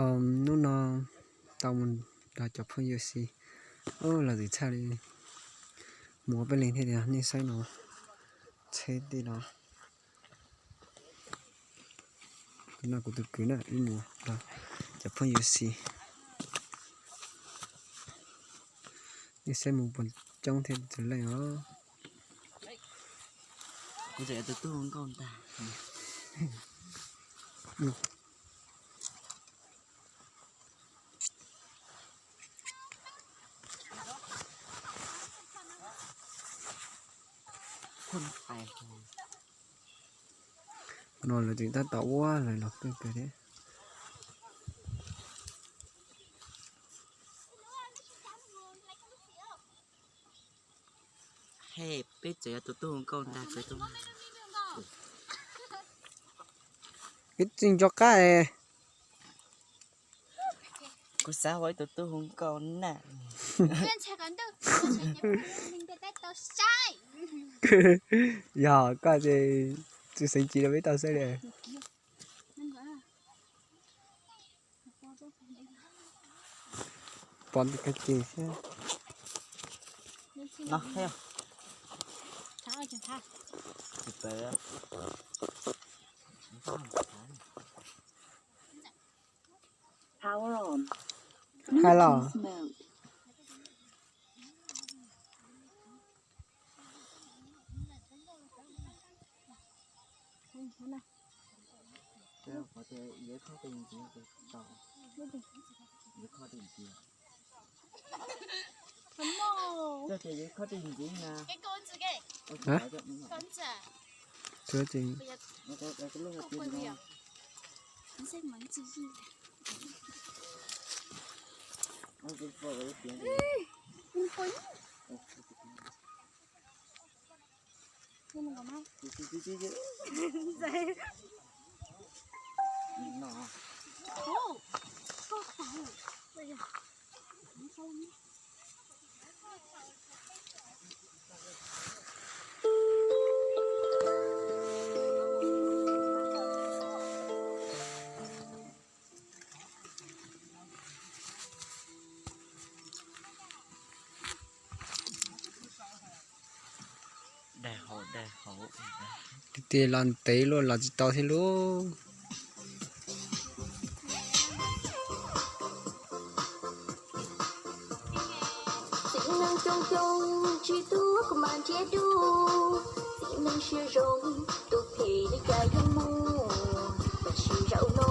Hnub no tau mus nrog cov phooj ywg si, los twm txhaj li, mus ua peb leeg thiab tiag. Nej saib no, tsheb tej no. Tus no kuv tus kwv na, wb mus nrog cov phooj ywg si. Nej saib mus puas coob thiab tus leej os. Kuv tseem yuav tus tub hu nkauj ntag. No lawv tseem tab tom ua lawv los kawg kawg thiab. Peb tseem yuav tus tub hu nkauj ntag. Wb tsis nco qab es. Kuv xav ua ib tus tub hu nkauj na. Yog koj ces tsis xeev tsis rau peb tau xwb li. Pom ntawm kag ces thiab. Hais los. Tiag tiag los ntev luaj los tsis tau thiab lauj. Txiv neej coob coob tsis tuag kuv mas nrhiav dua, txiv neej siab zoo tus phem li cas yeej muaj, tab sis zaum no